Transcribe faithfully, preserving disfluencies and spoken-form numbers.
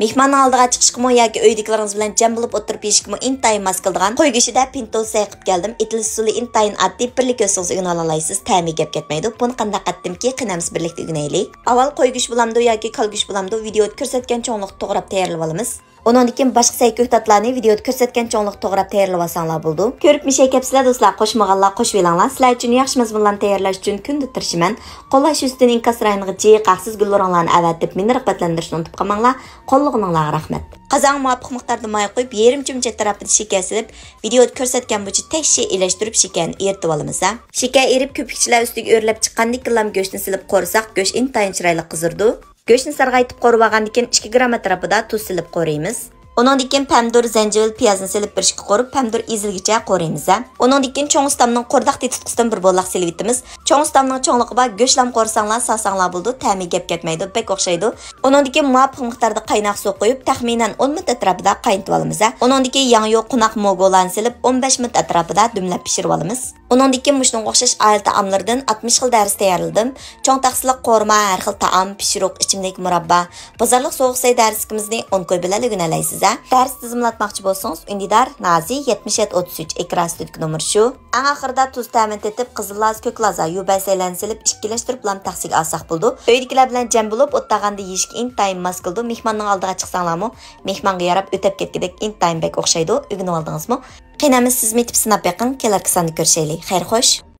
مېھماننىڭ ئالدىغا چىقىشقىمۇ ياكى ئۆيدىكىلىرىڭىز بىلەن جەم بولۇپ ئولتۇرۇپ يېيىشكىمۇ ئىنتايىن ماس كېلىدىغان قوي گۆشىدە پىنتو سەي قىلىپ كەلدىم. ئېتىلىش ئۇسۇلى ئىنتايىن ئاددىي، بىرلا كۆرسىڭىز ئۆگىنىۋالالايسىز، تەمى گەپ كەتمەيدۇ. بۇنى قانداق قاتتىمكى، قېنى ئەمىسە بىرلىكتە ئۆگىنەيلى. ئاۋۋال قوي گۆشى بولامدۇ ياكى كالا گۆشى بولامدۇ، ۋىدېئودا كۆرسەتكەن چوڭلۇقتا توغراپ تەييارلىۋالىمىز. ئۇنىڭدىن كېيىن باشقا سەي كۆكتاتلارنى ۋىدېئودا كۆرسەتكەن چوڭلۇقتا توغراپ تەييارلىۋالساڭلار بولىدۇ. كۆرۈپ مۇشەي كەپسىلەر دوستلار، قوشمىغانلار قوشۇۋېلىڭلار. سىلەر ئۈچۈن ياخشى مەزمۇنلارنى تەييارلاش ئۈچۈن كۈندە تىرىشىمەن. قوللاش يۈزىسىدىن ئىنكاس رايونىغا جىق ھەقسىز گۈل ئورۇنلارنى ئەۋەتىپ، مېنى رىغبەتلەندۈرۈشنى ئۇنتۇپ قالماڭلار. قوللىغىنىڭلارغا رەھمەت. قازانغا مۇۋاپىق مىقداردا ماي قۇيۇپ، يېرىم چۆمچە ئەتراپىدا شېكەر سېلىپ، ۋىدېئودا كۆرسەتكەن بويىچە تەكشى ئېلىشتۇرۇپ شېكەرنى ئېرىتىۋالىمىز ھە. شېكەر ئېرىپ، كۆپۈكچىلەر ئۈستىگە ئۆرلەپ چىققاندىن كېيىنلا گۆشنى سېلىپ قورۇساق، گۆش ئىنتايىن چىرايلىق قىزىرىدۇ. گۆشنى سارغايتىپ قورۇۋالغاندىن كېيىن، ئىككى گرام ئەتراپىدا تۇز سېلىپ قورۇيمىز. ئۇنىڭدىن كېيىن پەمىدۇر، زەنجىۋىل، پىيازنى سېلىپ بىر ئىككى قورۇپ، پەمىدۇر ئېزىلگىچە قورۇيمىز ھە. ئۇنىڭدىن كېيىن چوڭ ئۇستامنىڭ قورداق تېتىتقۇسىدىن بىر بولاق سېلىۋېتىمىز. چوڭ ئۇستامنىڭ چوڭلۇقى بار، گۆشلام قورساڭلار، سالساڭلار بولىدۇ، تەمى گەپ كەتمەيدۇ، بەك ئوخشايدۇ. ئۇنىڭدىن كېيىن مۇۋاپىق مىقداردا قايناق سۇ قۇيۇپ، تەخمىنەن ئون مىنۇت ئەتراپىدا قاينىتىۋالىمىز ھە. ئۇنىڭدىن كېيىن ياڭيۇ، قوناق موگولانى سېلىپ، ئون بەش مىنۇت ئەتراپىدا دۈملەپ پىشۇرۇۋالىمىز. ئۇنىڭدىن كېيىن مۇشۇنىڭغا ئوخشاش ئائىلە تائاملىرىدىن ئاتمىش خىل دەرس تەييارلىدىم. چوڭ تەخسىلىك قورۇما، ھەر خىل تائام، پىشۇرۇق، ئىچىملىك، مۇراببا، بازارلىق سوغۇق سەي دەرسلىكىمىزنى ئون كوي بىلەن ئۆگىنەلەيسىز ھە. دەرس تىزىملاتماقچى بولسىڭىز، ئۈندىدار نازى يەتمىش يەتتە ئوتتۇز ئۈچ، ئېكران ئۈستىدىكى نومۇر شۇ. ئەڭ ئاخىرىدا تۇز تەمىنى تېتىپ، قىزىل لاز، كۆك لاز، يۇبەي سەيلەننى سېلىپ، ئىككىلەشتۈرۈپلا تەخسىگە ئالساق بولىدۇ. ئۆيدىكىلەر بىلەن جەم بولۇپ ئولتۇرغاندا يېيىشكە ئىنتايىن ماس كېلىدۇ. مېھماننىڭ ئالدىغا چىقساڭلارمۇ، مېھمانغا ياراپ ئۆتەپ كەتكۈدەك ئىنتايىن بەك ئوخشايدۇ. ئۆگىنىۋالدىڭىزمۇ؟ قېنى ئەمىسە سىزمۇ ئېتىپ سىناپ بېقىڭ، كېلەركى ساندا كۆرۈشەيلى. خەير خوش.